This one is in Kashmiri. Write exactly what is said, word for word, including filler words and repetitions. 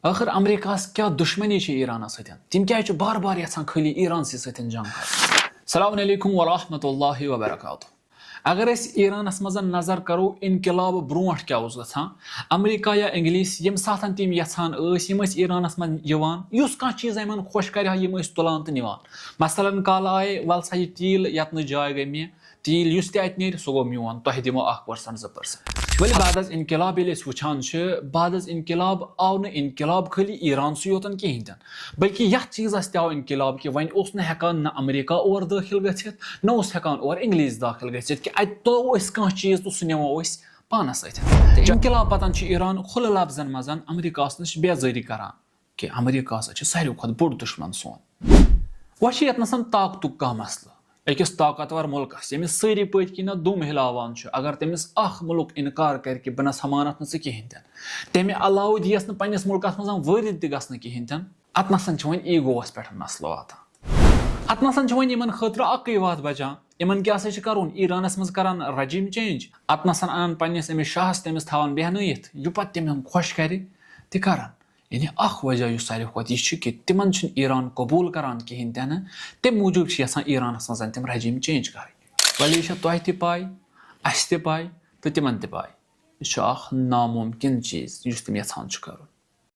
ٲخٕر امریکہس کیٛاہ دُشمنی چھِ ایرانس سۭتۍ؟ تِم کیٛازِ چھِ بار بار یژھان خٲلی ایرانسٕے سۭتۍ جنگ کرُن؟ السلام علیکم ورحمۃ اللہ وبرکاتہ۔ اگر أسۍ ایرانس منٛز نظر کرو، انقلاب برونٛٹھ کیٛاہ اوس گژھان؟ امریکہ یا انگلیس ییٚمہِ ساتہٕ تِم یژھان ٲسۍ، یِم ٲسۍ ایرانس منٛز یِوان، یُس کانٛہہ چیٖز یِمن خۄش کرِ ہا، یِم ٲسۍ تُلان تہٕ نِوان۔ مثلاً کالہٕ آیے، ول سا یہِ تیٖل یتھ نہٕ جاے گٔے مےٚ، تیٖل یُس تہِ اتہِ نیرِ، سُہ گوٚو میون، تۄہہِ دِمو اکھ پرسنٹ، زٕ پرسنٹ۔ وۄنۍ بعد از انقلاب ییٚلہِ أسۍ وٕچھان چھِ، بعد از انقلاب آو نہٕ انقلاب خٲلی ایرانسٕے یوتن کِہینۍ تہِ نہٕ، بلکہِ یتھ چیٖزس تہِ آو انقلاب کہِ وۄنۍ اوس نہٕ ہٮ۪کان نہ امریکہ اور دٲخل گٔژھِتھ، نہ اوس ہٮ۪کان اور انگلیز دٲخل گٔژھِتھ، کہِ اتہِ تُلو أسۍ کانٛہہ چیٖز تہٕ سُہ نِمو أسۍ پانس سۭتۍ۔ تہٕ انقلاب پتن چھُ ایران کھُلہٕ لفظن منٛز امریکہس نِش بیزٲری کران کہِ امریکہ ہسا چھُ ساروی کھۄتہٕ بوٚڑ دُشمن سون۔ وۄنۍ چھِ ییٚتنَس طاقتُک کانٛہہ مسلہٕ۔ أکِس طاقتور مُلکَس، ییٚمِس سٲری پٔتۍ کِنۍ دُم ہِلاوان چھِ، اگر تٔمِس اکھ مُلک اِنکار کَرِ کہِ بہٕ نہ سا مانَتھ نہٕ ژٕ کِہیٖنۍ تہِ نہٕ، تَمہِ علاوٕ دِیَس نہٕ پنٛنِس مُلکَس منٛز وٲرِد تہِ گژھنہٕ کِہیٖنۍ تہِ نہٕ، اَتنَسَن چھِ وۄنۍ ایٖگووَس پٮ۪ٹھ مسلہٕ واتان۔ اَتنَسَن چھِ وۄنۍ یِمَن خٲطرٕ اَکٕے وَتھ بَچان۔ یِمَن کیٛاہ سا چھِ کَرُن؟ ایٖرانَس منٛز کَران regime change۔ اَتنَسَن اَنان پنٛنِس أمِس شاہَس، تٔمِس تھاوان بیٚہنٲیِتھ، یہِ پَتہٕ تٔمۍ ہُنٛد خۄش کَرِ، تہِ کَران۔ یعنی اَکھ وجہ یُس ساروی کھۄتہٕ یہِ چھُ کہِ تِمَن چھُنہٕ ایران قبوٗل کَران کِہیٖنۍ تہِ نہٕ، تَمہِ موٗجوٗب چھِ یَژھان ایرانَس منٛز تِم regime change کَرٕنۍ۔ وۄنۍ یہِ چھےٚ تۄہہِ تہِ پَے، اَسہِ تہِ پَے تہٕ تِمَن تہِ پَے۔ یہِ چھُ اَکھ نامُمکِن چیٖز یُس تِم یَژھان چھِ کَرُن۔